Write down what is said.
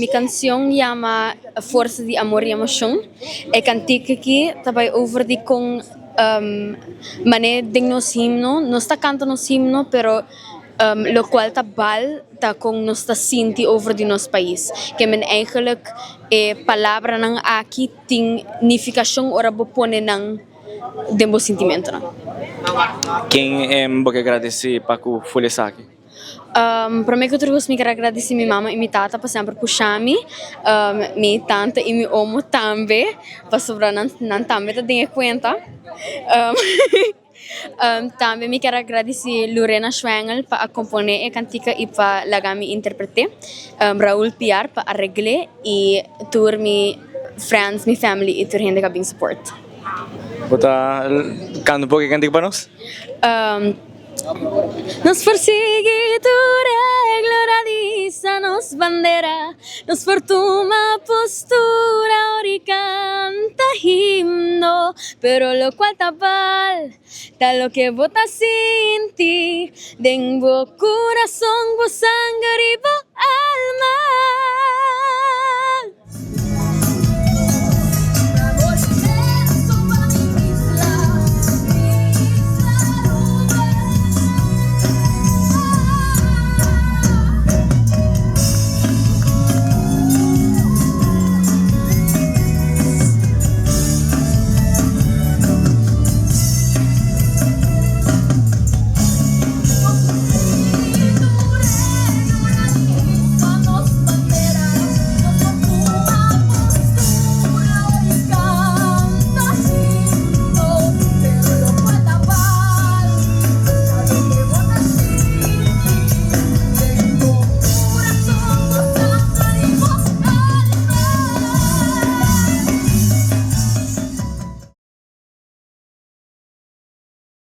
Mi kanshon yama Forsa di Amor i Emoshon. E kantika aki ta bai over di kon manera den nos himno, nos ta kanta nos himno pero lokual ta bal ta kon nos ta sinti over di nos pais. Ke men eigenlijk e palabranan aki tin nifikashon ora bo pone nan den bo sintimentonan. Ken bo ke gradisí pa ku ful esaki? Promé ku tur kos mi ker a gradisí mi mama i mi tata pa semper pusha mi, mi tanta i mi omo tambe pasobra nan tambe ta den e kuenta. Tambe mi ker a gradisí Lurena Schwengel pa a komponé e kantika i pa laga mi interpret'é, Raul Piar pa aregl'é i tur mi friends, mi family i tur hende ku a bin support. Bo ta kanta un poko e kantika pa nos? Nos por sigui tur e gloria di hisa nos bandera, nos por tuma postura ora i canta himno, pero locual ta bal ta loke bo ta sinti den bo curason, bo sanger i bo alma.